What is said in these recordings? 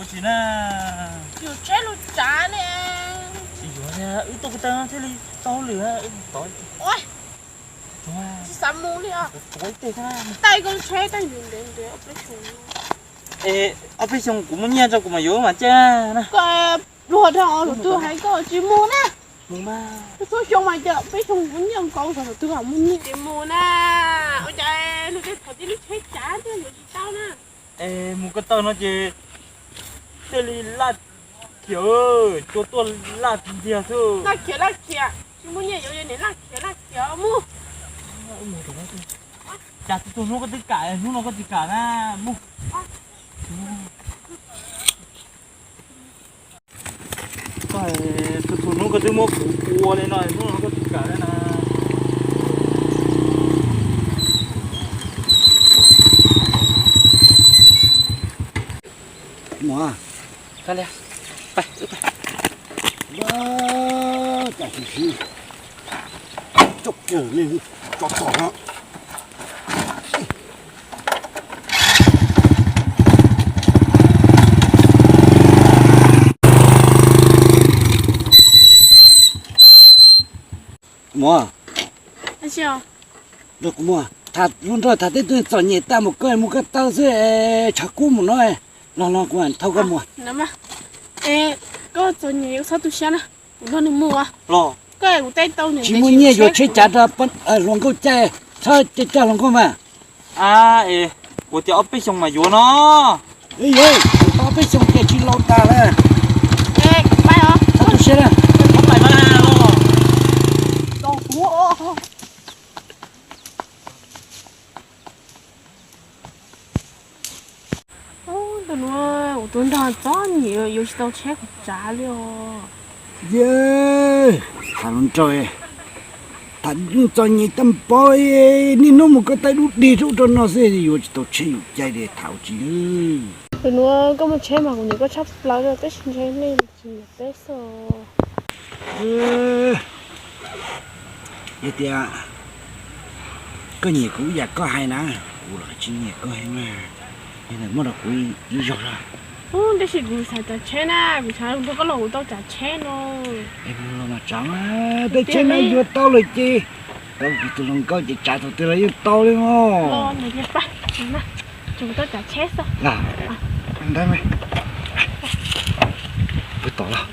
Tsis na. Yuav tsheb lub tsav ne. Tsis yuav, wb tuaj ko taw no thiaj li tau lwm. Tsis xav mus li os. Taij koj tsheb taij ntev ntev ob peb xyoo. Es ob peb xyoo kuv muaj nyiaj rau kuv mam yuav mas caij na. Koj pluag dhau, tus twg hais koj tsis mus na. Mus mas. Txhua xyoo mas cas peb xyoo kuv nyiaj nkaus, tus twg mus nyiaj tsis mus na. Ua cas luag tej thaum tib lub tsheb tsav thiaj yuav tsis tau na. Es mus ko taw no ces thiaj li laj khiav, cua tuaj laj ntiag xwb. Laj khiav laj khiav, tsis muaj nyiaj yuav niam laj khiav laj khiav mus. Cas tus hnub koj twb kam, hnub no koj tsis kam na, mus. Tus hnub koj twb muab kuv ua li no, hnub no koj tsis kam na. Mus, cas tsis sib coj kiag li, tso tom no. Mus, nrog kuv mus, tham lub nrog tham tej tug txom nyem tag mus, koj mus ko taw xwb, tshav kub mus no, los los kuv thauj koj mus. Koj txom nyem txhob tu siab na, kuv nrog nws mus. Los, tsis muaj nyiaj yuav tsheb cav rau hluas nkauj caij, txhob caij hluas nkauj mas. A, es kuv tias ob peb xyoos mas yuav no. Ib yam, ob peb xyoos ces tsis laus tas lawm. Txhob tu siab na. Tus nuav kuv tuaj nrog txom nyem yuav tsis tau tsheb kuv tsav li os. Yog, tham lub nrog, tham txom nyem tag npaum, niaj hnub mus ko taw dub dig rau ub rau no xwb yuav tsis tau tsheb yuav caij li tham tsis. Tus nuav koj muaj tsheb mas kuv nyiam koj tshaj plaws li, tab sis ntshe nej tsis nyiam peb xwb. Yog tias koj nyiam kuv ib yam koj hais na, kuv los tsis nyiam koj heev na, yog muab rau kuv ib zaug. Tab sis kuv xav tsav tsheb na, kuv xav nrog koj los kuv tau tsav tsheb no. Es mus los mas tsav, tej tsheb no yuav tau lawm ces, tau kuv tus hluas nkauj ces tsav thaum twg los yeej tau li os. Tsav tsheb xwb. Ntawd, pw tom los.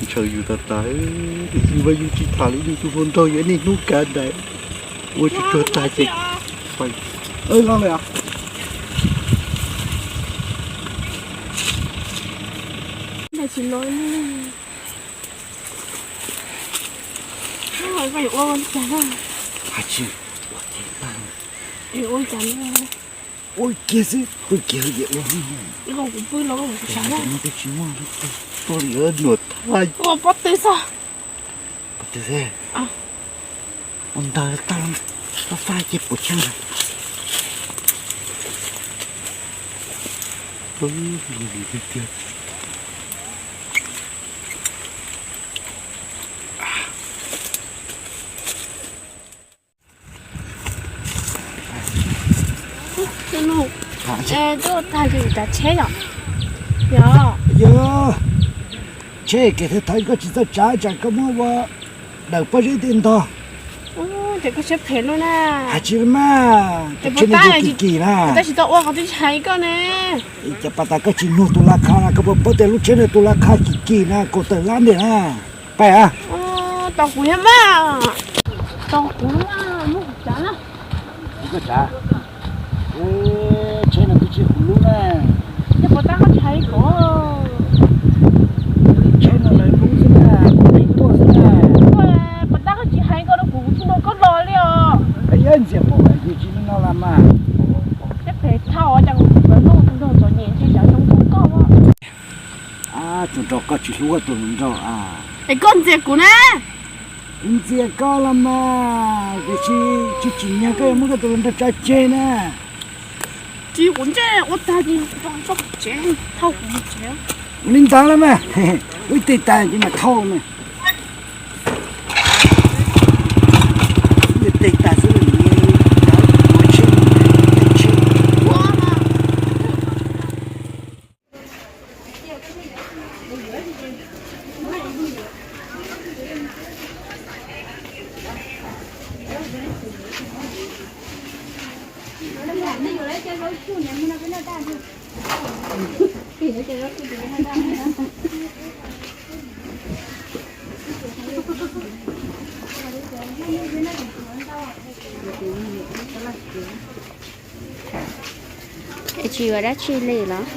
Ntshaw yus tas tas, tiam sis mas yus tsis tham li yus tus hluas nraug yuav niaj hnub kav daim, ua tsis tuag tag ces. Los lawm. Ua kiag xwb, pw kiag ces ua. Ua tsis muaj, tuaj li nuam thaj. Pob tw xwb. Ua ntawd tau, tau faj ces puas tshaj. Tuaj tag ces tsav tsheb yom? Yog, tsheb kev thawj thawj koj tsis txawj tsav tsam koj muab ua dawm pob zeb tej ntog. Ces koj tsheb phem lub na. Hais tsis li mas, tsheb no kim kim na. Tab sis tau ua qhov twb tsis hais koj ne. Cas pas tas koj tsis nug tus laj kha na, koj puas paub tias lub tsheb no tus laj kha kim kim na, kaum tawm lab ntiag na. Pais a. Tos kuv thiab mas. Tos kuv mas, muab kuv tsav na. Koj tsav. Tsheb no twb tsis huv lub na. Ces puas tab koj tsis hais koj? Tsheb no lawv lub xwb na, kuv pheej tuaj xwb na. Puas tab koj tsis hais koj rau kuv, kuv tsis nrog koj los li os. Ntxias pom yus tsis li no las mas. Tsheb phem dhau, cas kuv tus nraug txom nyem ntshe xyav zoo rau koj. Tsuas rau koj tsis hlub koj tus hluas nraug a. Es koj ntxias kuv na. Kuv ntxias koj los mas, tiam sis tsis tsim nyog koj yuav muab koj tus hluas nraug tso tseg na. Tsis, kuv ntsej ua tag ces rau txoj tsev, thauj kuv mus tsev. Ua li ntawd los mas, ua ib teg tag ces mam thauj mas. Tes tas xwb los nws cov ua tsheb mus teb tsheb. Es tsis yuav dab tsi li los?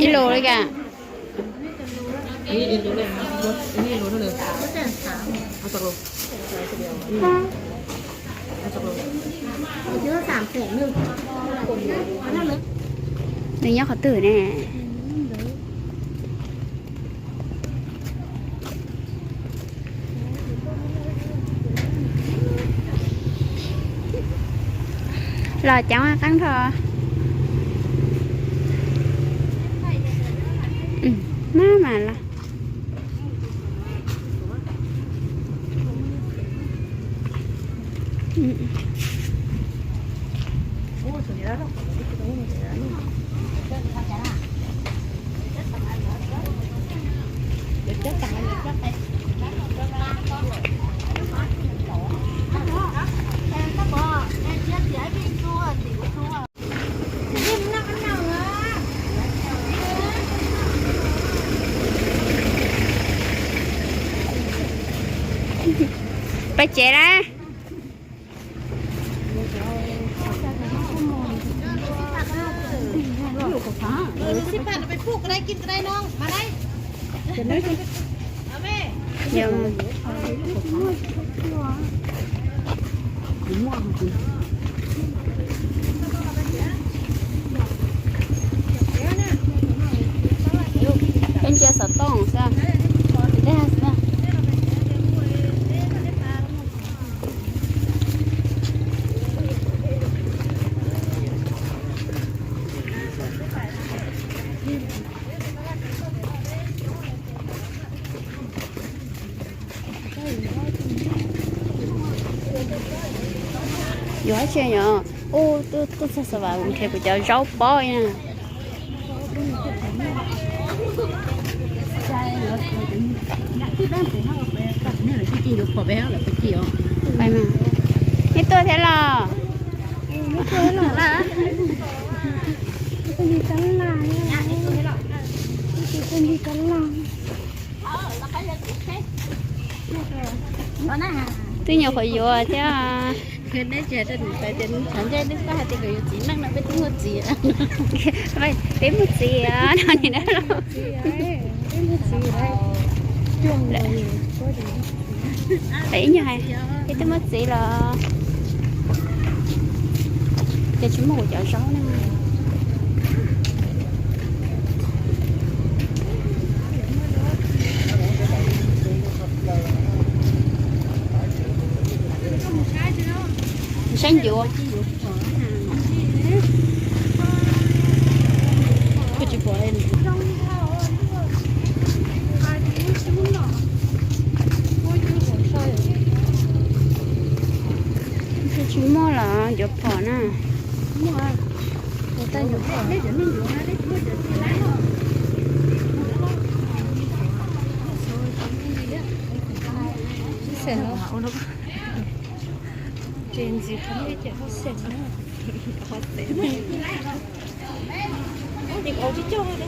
Ib lus li cas? Nws nyob qhov twg ne? Los coob qeeb dhau. Maj mam los. Peb tsev na. Peb ntsia xov tooj xwb. Yuav dab tsi yom? Ub, tuaj txog Xav Vam kuv nrhiav kuv cov zaub pob na. Pais mas. Neb tuaj thiab los? Twb nyuam qhuav yuav thiab. Neb tsis hais rau niam tais tias tshav ncaij neb txhob hais tias kom yuav txiv neej no, peb twb muaj txiv. Peb muaj txiv no nim no. Lawv ib nyuag hais, peb twb muaj txiv los. Ces tsis muaj kuv cov zaub na. Saib ncuav. Tsis muaj los ncuav phom na. Ces ntxiv qhov nej ces hauj xeem na.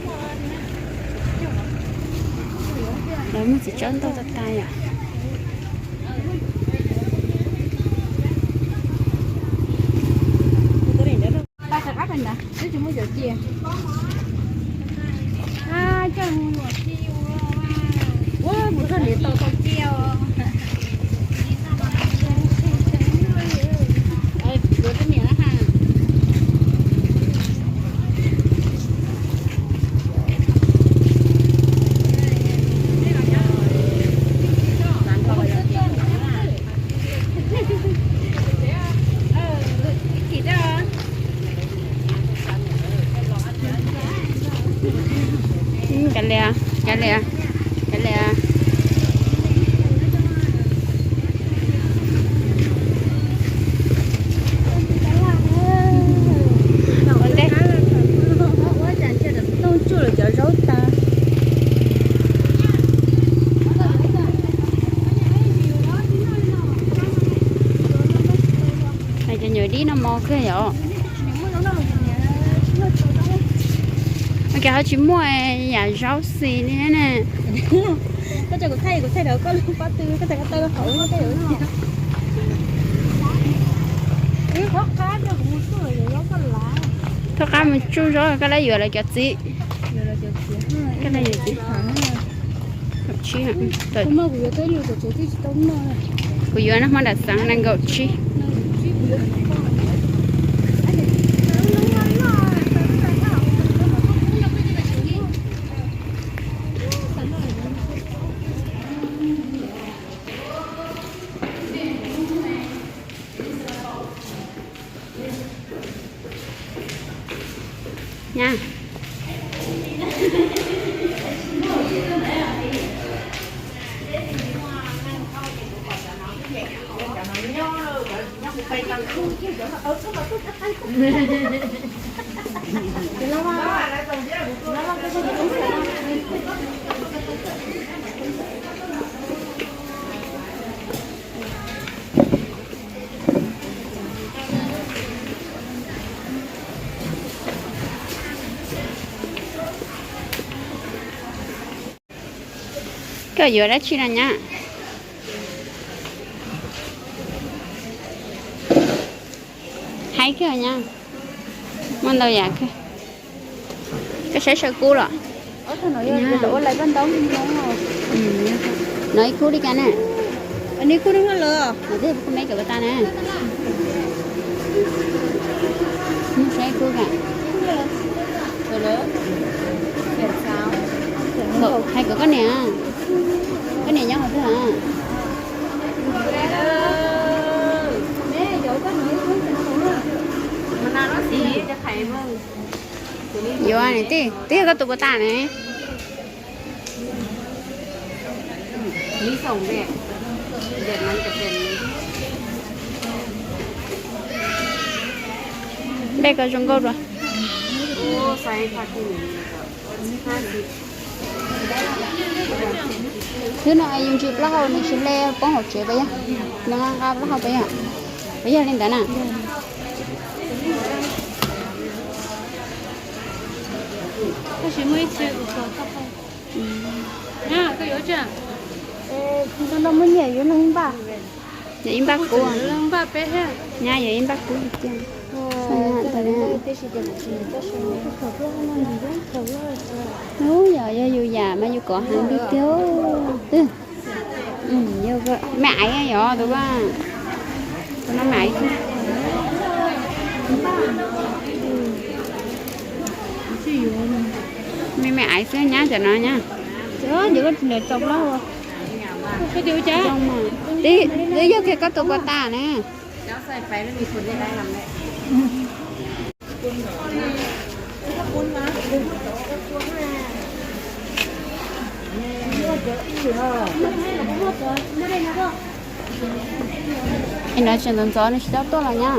Lawv muag txiv tsawb ntau tas tas yom. Ua mus txog niam tau tau cia os. Yuav tej niam na ha. Li, cov li, cov li. Ua ntej. Cov nyuam dib no mos kawg yom. Ua cas ho tsis muaj yam zaub xis li ne? Thov qab mus tsuj zaub koj lab yuav lawv cov txiv. Kuv yuav no hmo nram xeev nees nkaum tsib. Nyab. Koj yuav dab tsi no nyab? Haib kawg nyab, muaj ntau yam kawg. Koj saib saw kub los? No ib kub li cas na? Kuv me cov tas na. Saib kub a. Hais kom koj niam, koj niam nyob qhov twg? Yuav, twb yog koj tus puas tas ne. Npe ko zoo nkauj dua. Xwb no yus ntsis plaub hau nws tsis hle poob hauv tsev puas yog? Nws nqa nqa plaub hau puas yog? Puas yog li ntawd na? Yog ib npaj kub, nyab, yog ib npaj kub tiag. Ub, yog, yog yus yam mas yus kov heev li tiag. Twb, me aiv yog tus, tus no me aiv xwb. Me me aiv xwb nyab, cov no nyab. Twb yog kiag koj tus puas tas ne. Es no tseem ntxov ntxov nws tsis tau tuaj los nyab.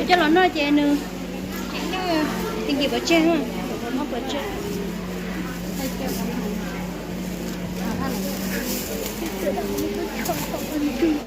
Coj los noj ces nws tsis nyob, tsis nkim pov tseg, mob pov tseg.